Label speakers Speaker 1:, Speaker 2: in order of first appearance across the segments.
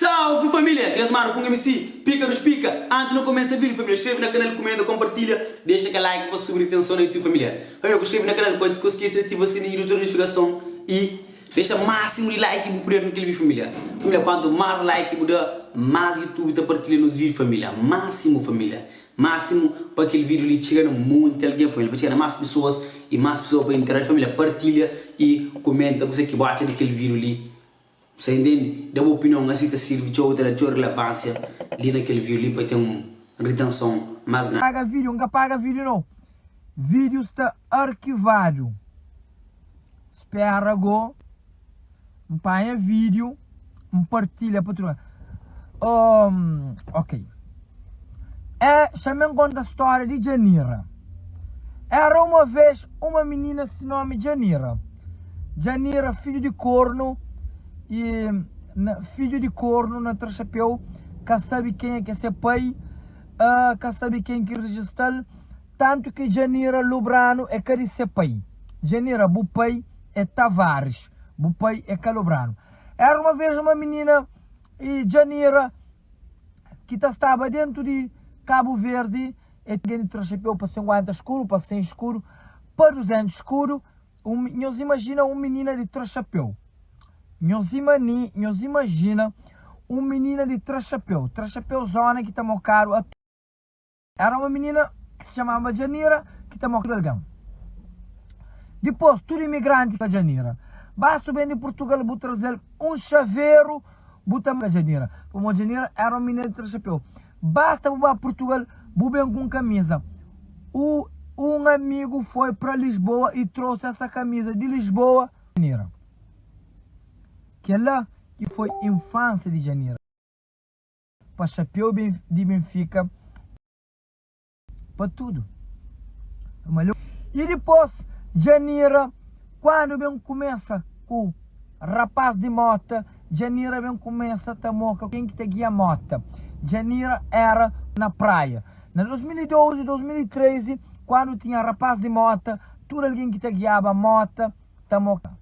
Speaker 1: Salve família! Kles manu ku un MC, Pika dos Pika! Antis nu kumesa vídeo família, skrebe na kanal, kumenta, kompartilha, dexa kel like pa subi ritenson na YouTube família. Família ku skrebe na kanal, ka skese di ativa sininhu di tudu notifikason y dexa másimu di like ki bu puder na kel vídeo família. Família, kuantu más like bu da, más YouTube ta partilha nos vídeo família. Másimu família, másimu pa kel vídeo li txiga na monti algen família, pa txiga na más pesoas y más pesoas pa interaji família. Partilha y kumenta kuzê ki bu atxa di kel vídeo li. Bu sa intende? Da bu opinion asi ta sirbi txeu, ta da txeu rilevansia li na kel video li pa ten un ritenson mas grandi.
Speaker 2: Paga video, nka paga video no. Video sta arkivadu. Spera go npanha video npartilha pa tudu. Um, ok. É, xa-me conta storia di Janira. Era uma vez uma menina se nome Janira. Janira, fidju di kornu e na, fidju di kornu na tra xapeu, ka sabe kenha ki é se pai, uh, ka sabe ken ki rejista-l, tantu ki Janira Lubranu é ka di se pai. Janira, bu pai é Tavares, bu pai é ka Lubranu. Era uma vez uma menina e Janira ki ta staba dentu di Kabu Verdi, e ten di tra xapeu pa 50 skudu, pa 100 skudu, pa 200 skudu. Un, nhos imajina un minina di tra xapeu. Nhos imani, nhos imajina un minina di tra xapeu. Tra xapeu zona ki ta mokadu a. Era uma minina ki se txamaba Janira ki ta moka tudu algen. Dipôs, tudu imigranti ka Janira. Basta bu ben di Purtugal bu traze-l un xaveru bu ta moka Janira. Pamodi Janira era un minina di tra xapeu. Basta bu ba Purtugal bu ben ku un kamiza. U un amigu foi pra Lisboa e trouxe essa camisa de Lisboa. Janira. Kel-la ki foi infansia di Janira. Pa xapeu di Benfika pa tudu. I dipôs Janira kuandu ben kumesa ku rapaz di mota, Janira ben kumesa ta moka ken ki ta gia mota. Janira era na praia. Na 2012, 2013, kuandu tinha rapaz di mota, tudu algen ki ta giaba mota ta moka.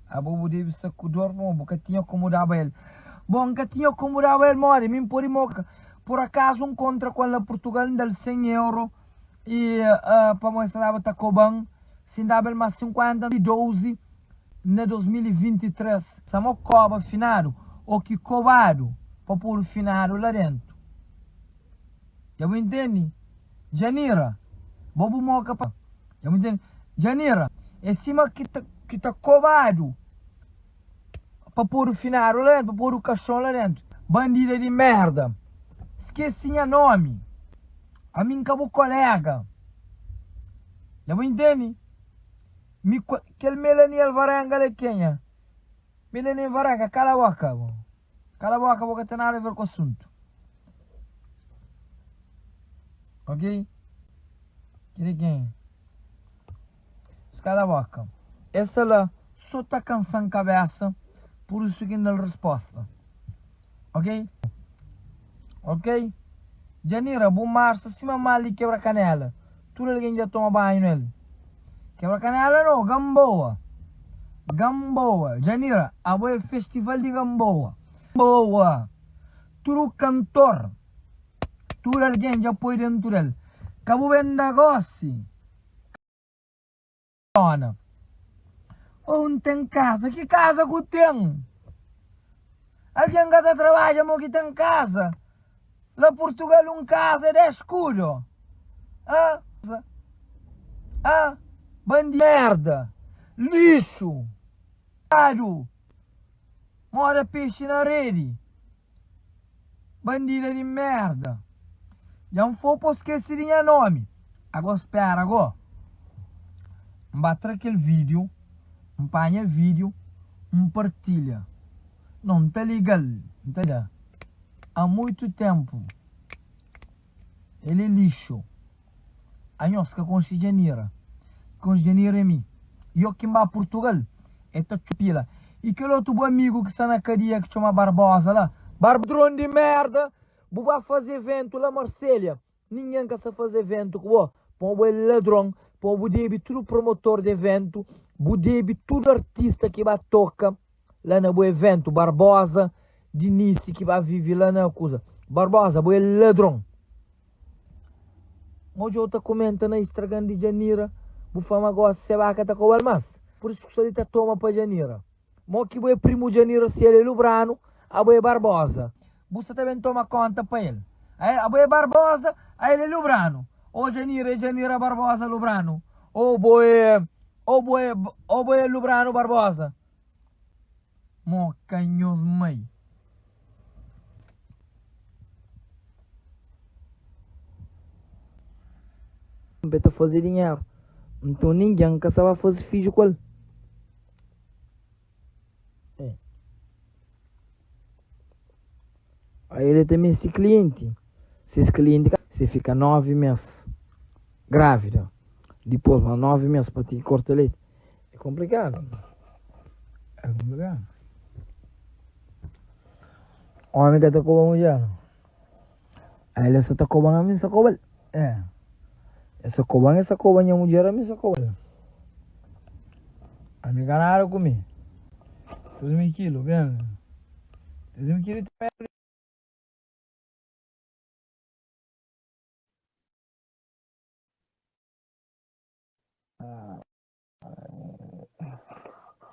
Speaker 2: Abo bu debe sta ku dor pamodi bu ka tinha komu daba el. Bon, N ka tinha komu daba el modi? Mi N pode moka. Pur akazu N kontra ku el na Purtugal, N da-l 100 euro i pamodi el sta daba ta koba-m. Si N daba el más 50, 12 na 2023. Sama koba finadu ô ki kobadu pa podu finadu la dentu. Dja bu intende? Janira, bo bu moka pa. Dja bu intende? Janira, é sima ki ta, ki ta kobadu pa podu finadu la dentu, pa podu kaxon la dentu. Bandida di merda, skese nha nomi, ami N ka bu kolega. Dja bu intende? Mi, kel Melanie Alvarenga la é kenha? Melanie Alvarenga, kala boka bo. Kala boka bo ka ten nada a ver ku asuntu. Ok? Kiri ken? Kala boka. Essa la so ta kansan kabesa, pur isu ki N dal resposta. Ok? Ok? Janira, bu mar sta sima mal di kebra kanela. Tudu algen dja toma banhu nel. Kebra kanela no, Gamboa. Gamboa. Janira, abo é festival di Gamboa. Gamboa. Tudu kantor, tudu algen dja poi dentu del. Ka bu ben da gosi. Dona, Oh, N ten kaza. Ki kaza ku ten? Algen ka ta trabadja mo ki ten kaza. La Purtugal un kaza é 10 skudo. Ah, ah, bandi merda, lixu, adu, moda pexi na redi. Bandida di merda. Dja N fo po skese di nha nomi. Ago spera go. N ba tra kel video, N panha video, N partilha. No, N ta liga-l, N ta da. Há muito tempo. El é lixo. Anhos ka konxe Janira. Konxe Janira é mi. Yo ki N ba Purtugal, el ta txupila. I kel otu bu amigu ki sta na kadia ki txoma Barbosa la? Ladron di merda! Bu ba faze eventu la Marselha, ningen ka sa faze eventu ku bo, pamo bu é ladron, pamo bu debe tudu promotor di eventu, bu debe tudu artista ki ba toka la na bu eventu. Barbosa. Dinisi ki ba vive la na kuza. Barbosa bo é ladron. N odja-u ta komenta na Instagram di Janira, bu fla ma gosi se ba ka ta koba-l mas. Pur isu ku sta li ta toma pa Janira. Mo ki bo é primu Janira si el é Lubranu, abo é Barbosa. Bu sta ta ben toma konta pa el. Abo é Barbosa, a el é Lubranu. Ô Janira é Janira Barbosa Lubranu. Ô bo é, ô bo é, ô bo é Lubranu Barbosa. Mo ka nhos mai. Nbe ta faze dinheru. Nton ningen ka sa ba faze fidju ku el. É. Aí ele ta meste klienti. Se es klienti ka. Se fika 9 mes grávida, dipôs más 9 mes pa ti korta leite, é konplikadu. É konplikadu. Ómi ka ta koba mudjer. Aí el sa ta koba-m, ami N sa koba-l. É. El sa koba-m, el sa koba nha mudjer, ami N sa koba-l. Ami ka nada ku mi. 3000 kilu, ben. 3000 kilu ta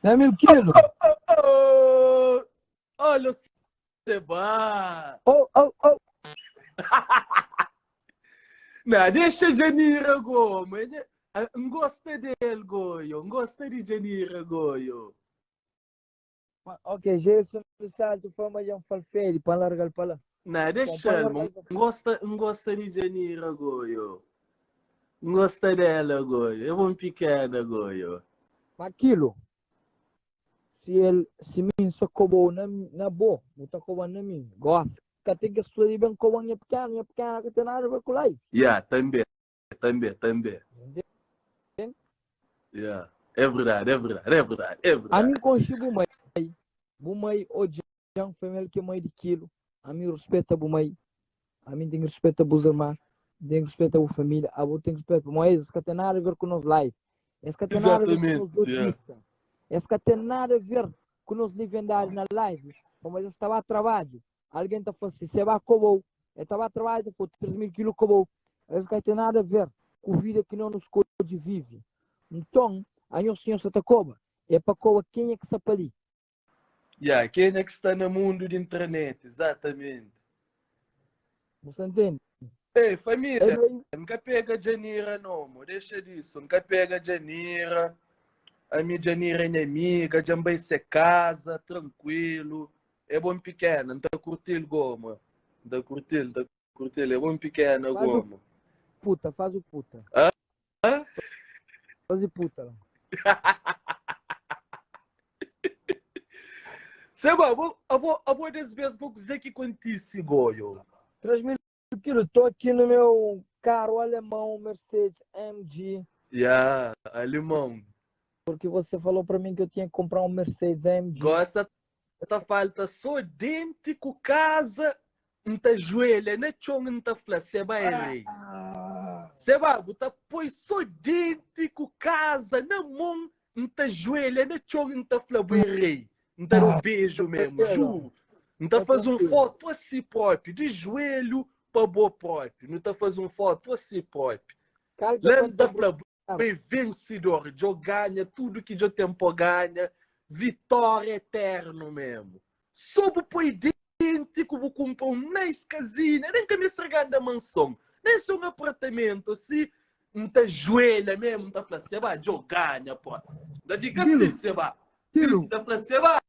Speaker 2: 3000 kilu.
Speaker 3: Olha o Seba!
Speaker 2: Oh, oh, oh.
Speaker 3: Não, deixa Janira Gomes. N gosta dele, Goio. N gosta de Janira, Goio.
Speaker 2: Ok, Gerson Salto foi ma dja N fal fedi pa N larga-l pa la.
Speaker 3: Não, deixa-l. N gosta, N gosta de Janira, Goio. N gosta dela, Goio. É bom pequena, Goio.
Speaker 2: Ma kilo, si el, si mi N sa koba-u na, na bo, bu ta koba-m na mi. Gosi, ka ten kes kusa di ben koba-m nha pikena, nha pikena ka ten nada a ver ku life.
Speaker 3: Ya, tanbe, tanbe, tanbe.
Speaker 2: Entende?
Speaker 3: Ya, é verdade, é verdade, é verdade, é verdade.
Speaker 2: Ami N konxe bu mai, bu mai odja-m, fla-m el ki é mai di kilu. Ami N ruspeta bu mai, ami N ten ki ruspeta bus irma, N ten ki ruspeta bu familia, abo ten ki ruspeta, pamodi es ka ten nada a ver ku nos life, es ka ten nada a ver ku nos dotisa, es ka ten nada a ver ku nos livendadi na live, pamodi es ta ba trabadju, algen ta fla si, se ba kobou, e ta ba trabadju, ta fla 3000 kilu kobou, es ka ten nada a ver ku vida ki no nu skodje vive. Nton, anhos sinhor sa ta koba, é pa koba kenha ki sta pa li.
Speaker 3: Ya, kenha ki sta na mundu di internet, exatamente.
Speaker 2: Bu sta ntende?
Speaker 3: Ei, família, N ka pega Janira no, mo, dexa disso, N ka pega Janira, ami Janira é nha amiga, dja N bai se casa, tranquilo, é bom pikena, N ta curtil go, mo, N ta curtil, N ta curtil, é bom pikena
Speaker 2: Faz
Speaker 3: go,
Speaker 2: o
Speaker 3: mo.
Speaker 2: puta, faz o puta.
Speaker 3: Hã?
Speaker 2: Faze puta lá.
Speaker 3: Seba, abo, abo, abo des vez bo kuze ki kontise goio?
Speaker 2: 3 mil quilo, tô aqui no meu carro alemão Mercedes AMG.
Speaker 3: Ya, alemão.
Speaker 2: Porque você falou pra mim que eu tinha que comprar um Mercedes AMG.
Speaker 3: Gosta ta falta só dente ku casa N ta juelha na txon N ta fla Seba é rei Seba bu ta poi so denti ku kaza na mon N ta juelha na txon N ta fla bu é rei N ta da-u beju memu, juru N ta faze un fotu asi propi Di juelhu pa bo propi Nu ta faze un fotu asi propi La N ta fla bu é vensidor Djo ganha tudu ki djo ten po ganha Vitória eternu memu So bu poi denti ku bu kunpra un nice kazinha, nen ka meste granda manson, nen se un apartamentu asi, N ta juelha mesmu, N ta fla, Seba, djo ganha, pó. N ta fika asi, Seba. N ta fla, Seba,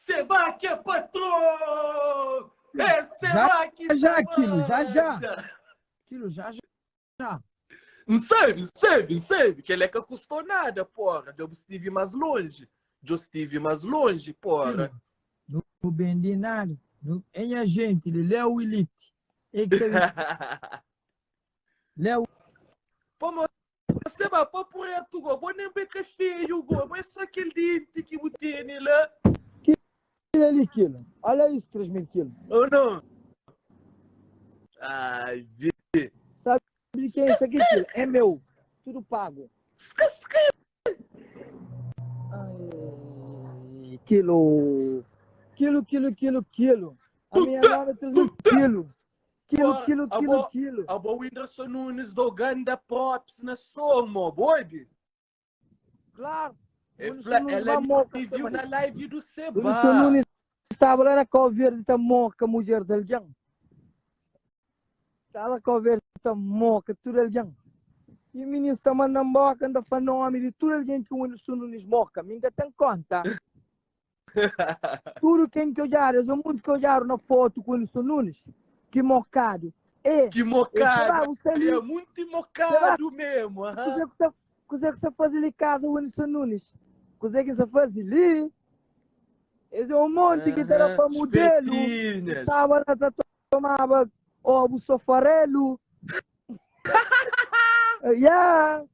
Speaker 3: Seba ki é patron! É Seba ki
Speaker 2: Já, já, Kilo, já, já. Kilo, já, já.
Speaker 3: N sabe, N sabe, N sabe. Kel-la ka kustou nada, porra. Dja bu stive más lonji. Djo stive más lonji, porra.
Speaker 2: Nu bende nada. Nu, é nha gente li, Léo Elite. É ki ta Léo.
Speaker 3: Pamodi você ba papo reto go, bo nem be ka feio go, bo é só aquele dente que bu tene lá.
Speaker 2: Kilo ali, kilo. Olha isso, 3 mil quilos.
Speaker 3: Ou não? Ai, vê.
Speaker 2: Sabe de quem é isso aqui, kilo? É meu. Tudo pago. Ai, kilo. Kilu, kilu, kilu, kilu. Ami é
Speaker 3: Puta,
Speaker 2: nome 3
Speaker 3: puta.
Speaker 2: kilu. Kilu,
Speaker 3: Porra,
Speaker 2: kilu, kilu,
Speaker 3: abo,
Speaker 2: kilu.
Speaker 3: abo Whindersson Nunes dou ganda props na som, mo, bo obi?
Speaker 2: Claro.
Speaker 3: E
Speaker 2: Whindersson
Speaker 3: fla,
Speaker 2: Nunes
Speaker 3: ela
Speaker 2: ba
Speaker 3: me
Speaker 2: moca
Speaker 3: viu
Speaker 2: seba
Speaker 3: na
Speaker 2: li.
Speaker 3: live do
Speaker 2: Whindersson
Speaker 3: Seba.
Speaker 2: Nunes estaba lá na Cabo Verde ta moca mulher de alguém. Estaba Cabo Verde ta moca tudo alguém. E menino está mandando boca, anda falando nome de tudo alguém que o Whindersson Nunes moca. Mim que tem conta. Tudo quem que olhar, eu sou muito que olharam na foto com o Whindersson Nunes, que mocado. E,
Speaker 3: Que
Speaker 2: e
Speaker 3: mocado,
Speaker 2: será você ali,
Speaker 3: é muito
Speaker 2: será
Speaker 3: mocado mesmo. Aham.
Speaker 2: Kuzé ku sa, kuzé ku sa faze li kaza Whindersson Nunes? Kuzé ki sa faze li? Es é un monti ki ta da
Speaker 3: Aham,
Speaker 2: pa mudelu, ki
Speaker 3: Espertinhas.
Speaker 2: staba la ta tomaba obu so farelu. Ya!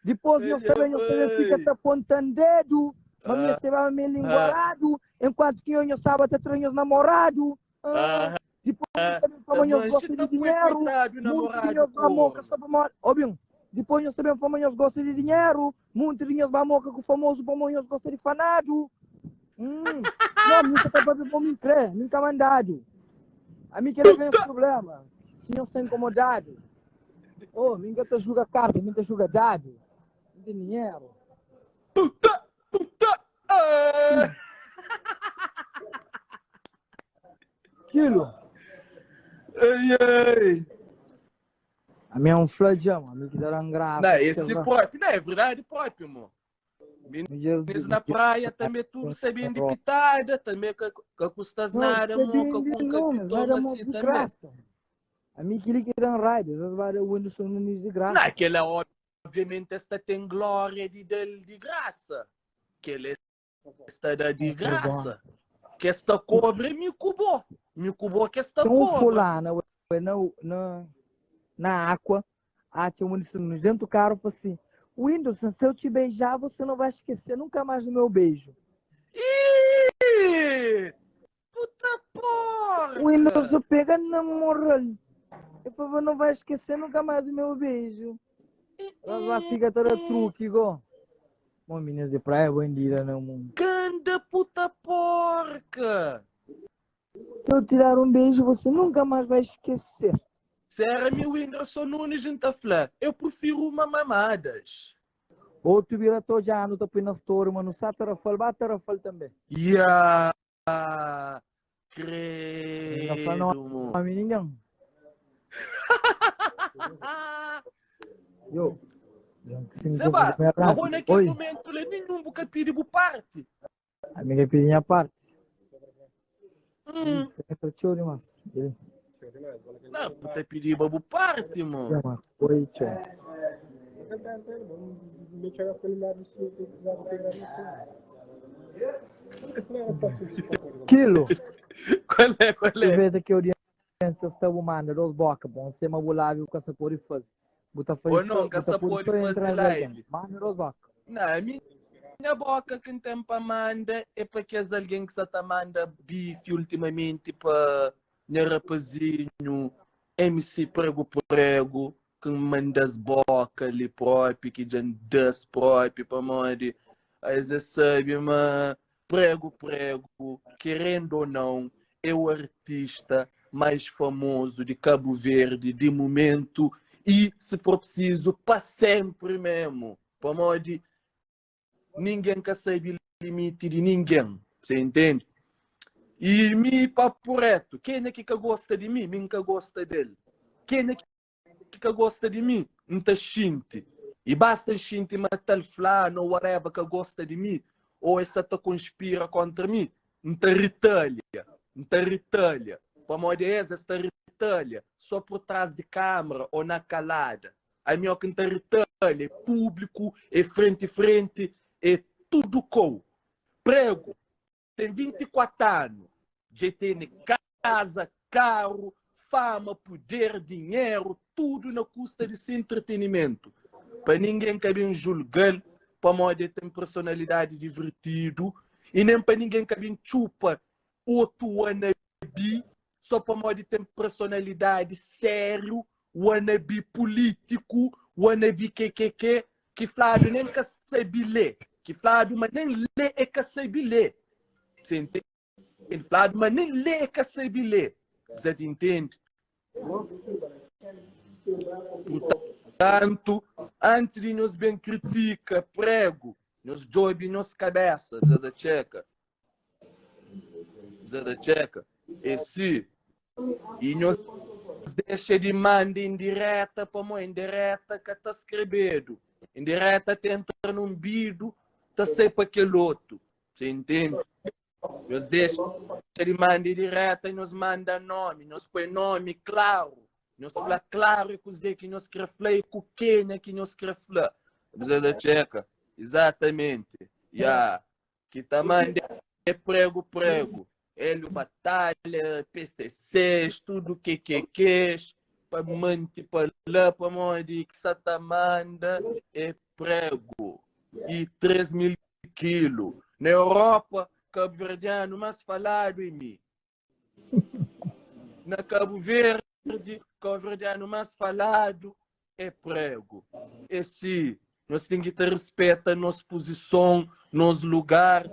Speaker 2: Dipôs nhos ta ben, nhos ta ben fika ta ponta-m dedu, ma mi es ma mi é linguaradu, enkuantu ki nhos staba ta tra nhos namoradu. Ah, dipôs nhos ta ben fla ma nhos gosta di dinheru, munti di nhos ba moka só pamodi. Obi-m, dipôs nhos ta ben fla ma nhos gosta di dinheru, munti di nhos ba moka ku famozu pamodi nhos gosta di fanadu. Hum, não, mi ka ta papia pa mi kre, mi ka mandadu. Ami kel-la ka nhos problema, si nhos sta inkomodadu. Oh, mi ka ta juga karta, mi ta juga dadu. Mi ten dinheru.
Speaker 3: Puta, puta, eh.
Speaker 2: Kilo.
Speaker 3: Ai, ai.
Speaker 2: Ami é um flajão, ami ki ta dan graça.
Speaker 3: Não, esse próprio, não, é verdade próprio, mo. Meninos na praia também tudo sabendo de pitada, também que, que custas nada, mo, que com capitão assim também.
Speaker 2: Ami kili ki dan raiba, es vai da Whindersson Nunes di graça.
Speaker 3: Não, aquela obviamente esta tem glória de del de graça. Que ele esta da de graça. Que esta cobra me cubou. Me cubou que esta
Speaker 2: Tem um
Speaker 3: cobra.
Speaker 2: fulano ué, na, na, na água, atxa o Whindersson Nunes dentro do carro e fala assim: Whindersson, se eu te beijar, você não vai esquecer nunca mais do meu beijo.
Speaker 3: Ih! Puta porca!
Speaker 2: O Whindersson pega na moral. Ele falou, não vai esquecer nunca mais o meu beijo. Ela lá fica toda truque, igual. Bom, meninas de praia, bandida no mundo.
Speaker 3: Ganda puta porca!
Speaker 2: Se eu te dar um beijo, você nunca mais vai esquecer.
Speaker 3: Se era mi Whindersson Nunes, N ta fla, eu prefiro uma mamadas.
Speaker 2: Outro vira tojano, ta põe na story, mas não sabe tarafal, ba tarafal também.
Speaker 3: Ya,
Speaker 2: Não fala não
Speaker 3: credo, mo.
Speaker 2: a mim ninguém. Yo.
Speaker 3: Seba, abo naquele
Speaker 2: Oi,
Speaker 3: momento lá, nenhum bu ka pidi bu parte.
Speaker 2: a minha pedi minha parte.
Speaker 3: Hum.
Speaker 2: Sempre tchau demais. Ele
Speaker 3: Não, bu ta pidiba bu parte, mo.
Speaker 2: chama. Oi, tchau. Kilo.
Speaker 3: Qual é, qual é?
Speaker 2: Aproveita que a audiência está bu manda dos boca, bom. Você ma bu lábio com essa por e faz. Bu ta
Speaker 3: Ou
Speaker 2: faz,
Speaker 3: não,
Speaker 2: bu
Speaker 3: que
Speaker 2: ta
Speaker 3: essa
Speaker 2: pode
Speaker 3: pode
Speaker 2: só
Speaker 3: fazer
Speaker 2: entrar de alguém.
Speaker 3: live.
Speaker 2: Manda dos boca.
Speaker 3: Não, a minha boca que tem para manda é para que alguém que só tá manda bife ultimamente para minha rapazinho MC Prego Prego que manda as boca ali próprio, que já das próprio para mande. Aí você sabe, mas Prego Prego, querendo ou não, é o artista mais famoso de Cabo Verde de momento e, se for preciso, para sempre mesmo. Pamodi ninguém ka sabe limite de ninguém, você entende? E mi, papo reto, quem é que ka gosta de mim, mim ka gosta dele. Quem é ki ka gosta di mi, N ta xinti. I basta N xinti ma tal flanu ou whatever ka gosta di mi ou es sa ta konspira kontra mi, N ta ritalia. N ta ritalia. Pamodi es, es ta ritalia so pur tras di kamera ou na kalada. Ami o ki N ta ritalia é públiku, é frenti-frenti, é tudu kou. Pregu. Ten 24 anu, dja e tene kaza, karu, fama, puder, dinheru, tudu na kusta di se entretenimentu. Pa ningen ka ben julga-l pamodi e ten personalidadi divirtidu i nen pa ningen ka ben txupa otu wannabe so pamodi ten personalidadi sériu, wannabe pulítiku, wannabe kekeke, ki fladu nen ka sabe lé, ki fladu ma nen lé e ka sabe lé. Você entende? Fladu ma nen lê ka sabe lê. Você ta intende? Purtantu, antis di nhos ben kritika pregu, nhos djobe nhos kabésa. Você ta txeka? Você ta txeka? É si. I nhos dexa di manda indireta, pamó indireta ka ta skrebedu. Indireta ta entra nun bidu, ta sai pa kel otu. Você intende? Nhos dexa di manda indireta, nhos manda nomi, nhos poi nomi klaru. Nhos fla klaru é kuzê ki nhos kre fla i ku kenha ki nhos kre fla. Você ta txeka? Izatamenti. Ya. Ki ta manda é pregu pregu. Hélio Batalha, PCCs, tudu KKKs, pa manti pa la, pamodi ki sa ta manda é pregu i 3 mil kilu. Na Europa, kabuverdianu más faladu é mi. Na Kabu Verdi, kabuverdianu más faladu é pregu. É si, nos ten ki ta rispeta nos puzison, nos lugar.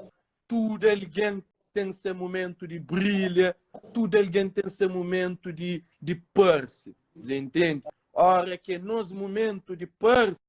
Speaker 3: Tudu algen ten se mumentu di brilha, tudu algen ten se mumentu di, di parse. Você entende? Ora ki é nos mumentu di parse.